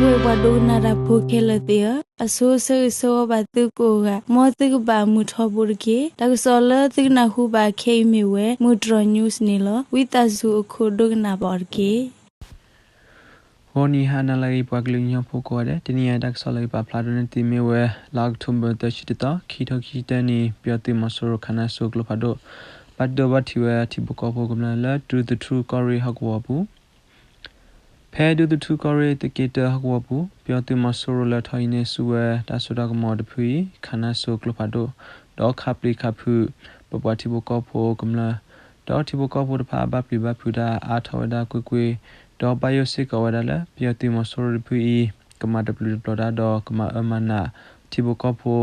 ပှၤဒိကနၣ်တၢ်ဖိခဲလၢာ်သ့ၣ်ဧၢ, အဆိဆၢဂ့ၤဆၢဝါဘၣ်သုကိးဂၤ, မ်သုကဘၣ်မုာ်ထီဘိတက့ၢ်. တၢ်ကစီၣ်လၢသုကနၢ်ဟူဘၣ်ခဲအံၤမ့ၢ်ဝဲ မုၢ်တြီၤ news န့ၣ်လီၤ. ဝံသးစူၤအိၣ်ခိးဒိကနၣ်ဘၣ်အီၤတက့ၢ်. ဂီၤနံၤဟါနၤလၢအဂ့ၤ ပှၤကလုာ်ကညီဖိကိးဂၤဒဲး, တနံၤအံၤတၢ်ကစီၣ်လၢယကပာ်ဖျါထီၣ်န့ၢ်သုမ့ၢ်ဝဲ လါအီးကထိဘၢၣ် သၢဆံတသီ ခံထိခံဆံတၢနံၣ်, ပယီၤသုးမီၤစိရိၤခးနါစိၤကျိဖးဒိၣ် ဘၣ်ဒိဘၣ်ထံးဝဲထံဖိကီၢ်ဖိကမျၢၢ်လၢဒူသထူကီၢ်ရ့ၣ်ဟီၣ်ကဝီၤအပူၤ ဖဲဒူသထူကီၢ်ရ့ၣ် သုးက့တၢဟီၣ်ကဝီၤပူၤ ပယီၤသုးမီၤစိရိၤလၢထီၣ်ဟံးန့ၢ်ဆူၣ်ဝဲတၢ်စိတၢ်ကမီၤတဖုအံၤ ခးနါစိၤကျိဖးဒိၣ် ဒီးခးပျံၤခးဖုး ပပှၤထံဖိကီၢ်ဖိကမျၢၢ် ဒီးထံဖိကီၢ်ဖိတဖၣ်ဘၣ်ပျံၤဘၣ်ဖုးတၢ်အါထီၣ်ဝဲဒၣ်ကွ့ၢ်ကွ့ၢ် ဒီးဘၣ်ယိၣ်စ့ၢ်ကီးဝဲဒၣ်လၢ ပယီၤသုးမီၤစိရိၤတဖုအံၤ ကမၤတပျုာ်တပျီၤတၢ်ဒီးကမၤအၢမၤနးထံဖိကီၢ်ဖိ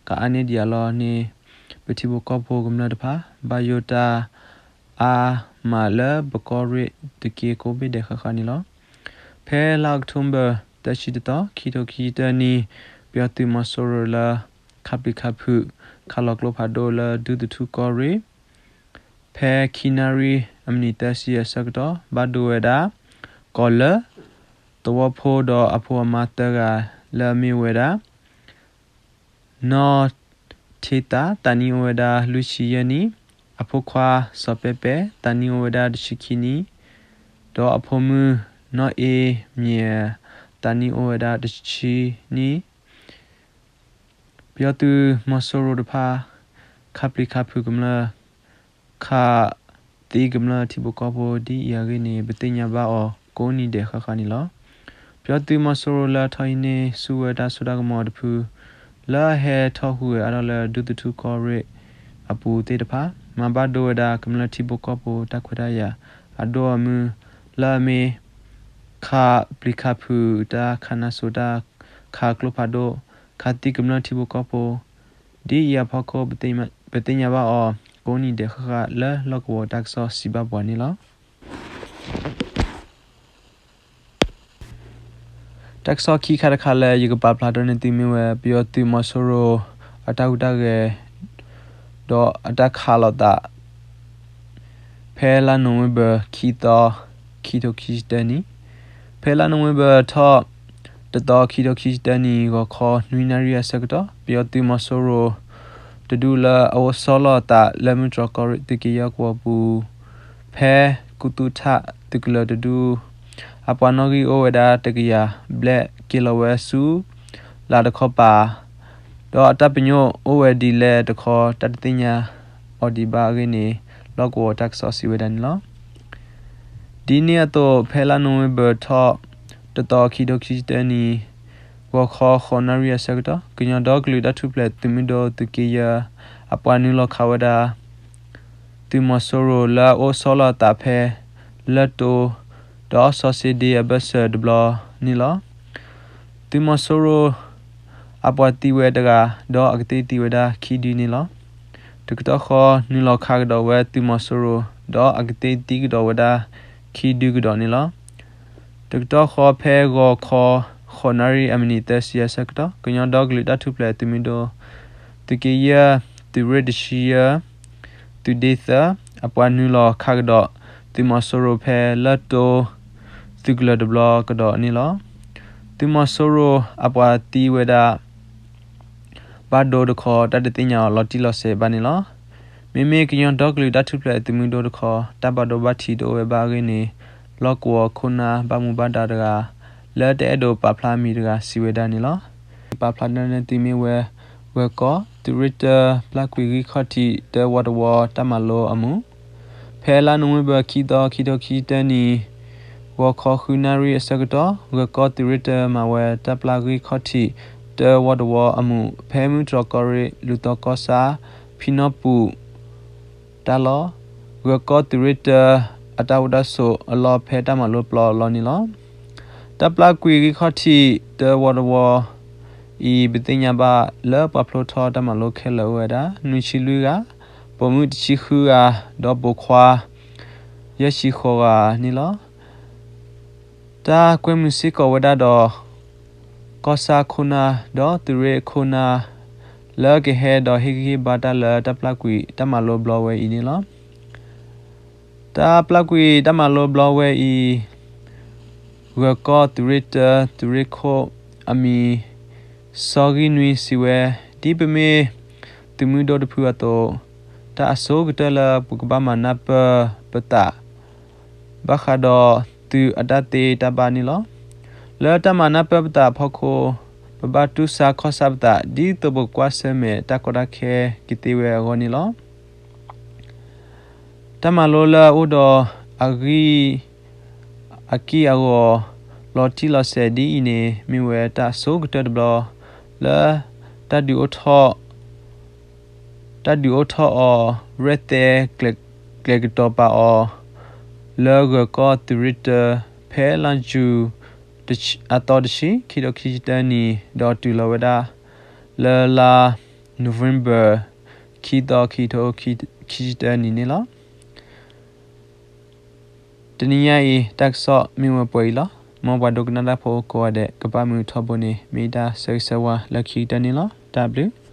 ကအါန့ၢ်ဒံးအလီၢ်န့ၣ် ပထံဖိကီၢ်ဖိကမျၢၢ်တဖၣ် ဘၣ်ယိၣ်တၢ်အါမးလၢပကီၢ်ရ့ၣ်သုးက့ကိးဘ့ၣ်ဒဲးဃၣ်ဃၣ်န့ၣ်လီၤ. ဖဲလါအီးကထိဘၢၣ် သၢဆံတသီ ခံထိခံဆံတၢနံၣ်, ပယီၤသုးမီၤစိရိၤလၢ ခးပျံၤခးဖုး ခးလီၤကျိဖးဒိၣ်လၢဒူသထူကီၢ်ရ့ၣ် ဖဲခံနၣ်ရံၣ်အမံးနံးသၢဆံအဆၢကတီၢ် ဘၣ်ဒိဝဲဒၣ် ကီၢ်လၢ သဝီဖိဒီးအဖိအမါသၢဂၤ လၢအမ့ၢ်ဝဲဒၣ် နီၢ်ထ့သး သးနံၣ်အိၣ်ဝဲဒၣ်လွံၢ်ဆံယဲၢ်နံၣ်, အဖိခွါ စီၤပဲပဲ သးနံၣ်အိၣ်ဝဲဒၣ်တဆံခံနံၣ်, ဒီးအဖိမုၣ် နီၢ်အ့မၠဲၣ် သးနံၣ်အိၣ်ဝဲဒၣ်တဆံနံၣ် ပယီၤသုးမီၤစိရိၤတဖၣ် ခးပျံၤခးဖုးကမျၢၢ် ခးသံကမျၢၢ်ထံဖိကီၢ်ဖိဒ်အံၤအဂ့ၢ်န့ၣ် ပသ့ၣ်ညါဘၣ်အီၤကိးနံၤဒဲးဃၣ်ဃၣ်န့ၣ်လီၤ. ပယီၤသုးမီၤစိရိၤလၢထီၣ်ဟံးန့ၢ်ဆူၣ်ဝဲတၢ်စိတၢ်ကမီၤတဖု လၢအဟဲထီၣ်ဟူးဂဲၤအါထီၣ်လၢဒူသထူကီၢ်ရ့ၣ်အပူၤသ့ၣ်တဖၣ် မၤဘၣ်ဒိဝဲဒၣ်ကမျၢၢ်ထံဖိကီၢ်ဖိတၢ်ခွဲးတၢ်ယာ်အဒိၣ်အမုၢ် လၢအမ့ၢ် ခးပျံၤခးဖုးတၢ်ခးနါစိၤတၢ်ခးကျိဖးဒိၣ် ခးသံကမျၢၢ်ထံဖိကီၢ်ဖိ ဒ်အံၤအဖီခိၣ် ပသ့ၣ်ညါဘၣ်အီၤ ကိးနံၤဒဲးဃၣ်ဃၣ်လၢလီၢ်ကဝီၤတၢ်ကစီၣ်စံးဘၣ်ပှၤန့ၣ်လီၤ. တၢ်ကစီၣ်ခံခါတခါလၢယကပာ်ဖျါထီၣ်န့ၢ်သုမ့ၢ်ဝဲ ပယီၤသုးမီၤစိရိၤ အတၢ်ဟူးတၢ်ဂဲၤ ဒီးအတၢ်ခးလိာ်သး ဖဲလါနိၣ်ဝ့ဘၢၣ် ခံသီ ခံထိခံဆံတၢနံၣ်, ဖဲလါနိၣ်ဝ့ဘၢၣ်ထီၣ် တသီ ခံထိခံဆံတၢနံၣ် ဂီၤခီနွံနၣ်ရံၣ်အဆၢကတီၢ် ပယီၤသုးမီၤစိရိၤ တဒူလၢအအိၣ်ဆီလီၤအသးလၢမုၢ်တြီၤကီၢ်ရ့ၣ်သုးက့ယဲၢ်ကဝီၤပူၤ ဖဲကူသူထၣ်သုးကလၢၤတဒူ အပှၤနီၣ်ဂံၢ်အိၣ်ဝဲဒၣ်တကယၤဘျဲၣ် က့ၤလီၤဝဲဆူ လၢတခီပၤ ဒီးအတၢ်ပညိၣ်အိၣ်ဝဲဒ်လဲၣ်တခီ တၢ်တသ့ၣ်ညါအီၤဒံးဘၣ်အဂ့ၢ်န့ၣ် လီၢ်ကဝီၤတၢ်ကစီၣ်စံးဝဲဒၣ်န့ၣ်လီၤ. ဒ်န့ၣ်အသိး ဖဲလါနိၣ်ဝ့ဘၢၣ်ထီၣ် တသီ ခံထိခံဆံတၢနံၣ် ဂီၤခီဃိးနၣ်ရံၣ်အဆၢကတီၢ် ကညီဒီကလုာ်တၢ်ထူၣ်ဖျဲးသုးမုၢ်ဒိၣ်သုးက့ယဲၢ် အပှၤနုာ်လီၤခးဝဲဒၣ် သုးမီၤစိရိၤလၢအအိၣ်ဆီလီၤအသးဖဲ လၢတိ ဒီးစီၤစ့ဒ့အဘၢၣ်စၢၤတဘျီန့ၣ်လီၤ. သုးမီၤစိရိၤ အပှၤသံဝဲတဂၤ ဒီးအကသ့ၣ်သံဝဲဒၣ်ခံဒုန့ၣ်လီၤ. တကတီၢ်ဃီ နုာ်လီၤခးကဒီးဝဲသုးမီၤစိရိၤ ဒီးအကသ့ၣ်သံကဒီးဝဲဒၣ်ခံဒုကဒီးန့ၣ်လီၤ. တကတီၢ်ဃီဖဲဂီၤခီ ဃိးနၣ်ရံၣ်အမံးနံးသၢဆံအဆၢကတီၢ် ကညီဒီကလုာ်တၢ်ထူၣ်ဖျဲးသုးမုၢ်ဒိၣ် သုးက့ယဲၢ် သုးရ့ၣ်တဆံယဲၢ် သုးဒ့သၢ အပှၤနုာ်လီၤခးကဒီး သုးမီၤစိရိၤဖဲလၢတိ သုးကလၢၤတဘျီကဒီးန့ၣ်လီၤ. သုးမီၤစိရိၤအပှၤသံဝဲဒၣ် ဘၣ်ဒိတခီ တၢ်တသ့ၣ်ညါအီၤလီၤတံၢ်လီၤဆဲးဘၣ်န့ၣ်လီၤ. မ့မ့ၢ်ကညီဒီကလုာ်တၢ်ထူၣ်ဖျဲးသုးမုၢ်ဒိၣ်တခီ တၢ်ဘၣ်ဒိဘၣ်ထံးတအိၣ်ဝဲဘၣ်အဂ့ၢ်န့ၣ် လီၢ်ကဝီၤခိၣ်နၢ်ဘၣ်မူဘၣ်ဒါတဂၤ လၢတအဲၣ်ဒိးပာ်ဖျါအမံၤတဂၤစံးဝဲဒၣ်န့ၣ်လီၤ. ပာ်ဖျါထီၣ်န့ၢ်သုမ့ၢ်ဝဲ ဂၢၤကီၢ်သုးရ့ၣ်တၢ ပျၢ်ကွံာ်ဂံၢ်ခီၣ်ထံးတၢဝီတဝီတၢ်မၤလိအမူး ဖဲလါနိၣ်ဝ့ဘၢၣ် ခံသီ ခံထိခံဆံတၢနံၣ် ဂီၤခီဃုနၣ်ရံၣ်အဆၢကတီၢ် ဂၢၤကီၢ်သုးရ့ၣ်တၢမၤဝဲတၢ်ပျၢ်ဂံၢ်ခီၣ်ထံးတၢဝီတဝီအမူး ဖဲမုၢ်တြီၤကီၢ်ရ့ၣ် လူၤသီကီၢ်ဆၣ် ဖံနီၢ်ပူၤ တၢ်လီၢ် ဂၢၤကီၢ်သုးရ့ၣ်တၢ အတၢ်အိၣ်တၢ်ဆိးအလီၢ်ဖဲတၢ်မၤလိပျီအလီၢ်န့ၣ်လီၤ. တၢ်ပျၢ်ကွံာ်ဂံၢ်ခီၣ်ထံးတၢဝီတဝီအံၤ ပသ့ၣ်ညါဘၣ်လၢပှၤဖျိထီၣ်တၢ်မၤလိခဲလၢာ်အိၣ်ဝဲဒၣ် နွံဆံလွံၢ်ဂၤ, ပိာ်မုၣ်တဆံဃုဂၤ, ဒီးပိာ်ခွါ ယဲၢ်ဆံဃိးဂၤန့ၣ်လီၤ. တၢ်ကွဲမုာ်စ့ၢ်ကီးဝဲဒၣ်ဒီး ကီၢ်ဆၣ်ခိၣ်နၢ် ဒီးသုးရ့ၣ်ခိၣ်နၢ် လၢကဟဲဒီးဟ့ၣ်ဂံၢ်ဟ့ၣ်ဘါတၢ်လၢတၢ်ပျၢ်ကွံာ်တၢ်မၤလိဘျီဝဲအံၤန့ၣ်လီၤ. တၢ်ပျၢ်ကွံာ်တၢ်မၤလိဘျီဝဲအံၤ ဂၢၢ်ကီၢ်သုးရ့ၣ်တၢ သုးရ့ၣ်ခိၣ်အမံၤ စီၤဂံၢ်နွံစံးဝဲ, ဒ်ပမ့ၢ်သုးမုၢ်ဒိၣ်တဖုအသိး, တၢ်အဆိကတၢၢ်လၢပကဘၣ်မၤနၢ်ပၢၢ်ပသး ဘၣ်ဃးဒီးသုးအတၢ်သ့တၢ်ဘၣ်န့ၣ်လီၤ. လၢတၢ်မၤနၢ်ပၢၢ်ပသးအဖီခိၣ်, ပဘၣ်တူၢ်ဆါခီၣ်ဆါပသး ဒ်သိးပကကွၢ်ဆၢၣ်မဲာ်တၢ်ကီတၢ်ခဲကသ့ဝဲအဂီၢ်န့ၣ်လီၤ. တၢ်မၤလိလၢအအိၣ်ဒီးအဂံၢ်အကံၢ်အဂီၤ လီၤတံၢ်လီၤဆဲးဒ်အံၤန့ၣ် မ့ၢ်ဝဲတၢ်အဆိကတၢၢ်တဘျီ လၢတၢ်ဒုးအိၣ်ထီၣ် တၢ်ဒုးအိၣ်ထီၣ်အီၤ ရဲၣ်သဲကျဲၤကတီၤပာ်အီၤ လၢဂၢၢ်ကီၢ်သုးရ့ၣ်တၢ ဖဲလါယူၤအသီတဆံ ခံကထိခံဆံတၢနံၣ် ဒီးတုၤလီၤဝဲဒၣ် လၢလါ November ခံသီ ခံကထိခံဆံတၢနံၣ်န့ၣ်လီၤ. တနံၤညါအံၤ တၢ်ကစီၣ်မ့ၢ်ဝဲပှဲၤအံၤလီၤ. မ်ပှၤဒိကနၣ်တၢ်ဖိကိးဂၤဒဲး ကဘၣ်မုာ်ထီဘိန့ၣ် မ့ၢ်ယတၢ်ဆၢဂ့ၤဆၢဝါလၢခံကတၢၢ်န့ၣ်လီၤ. တၢ်ဘျုး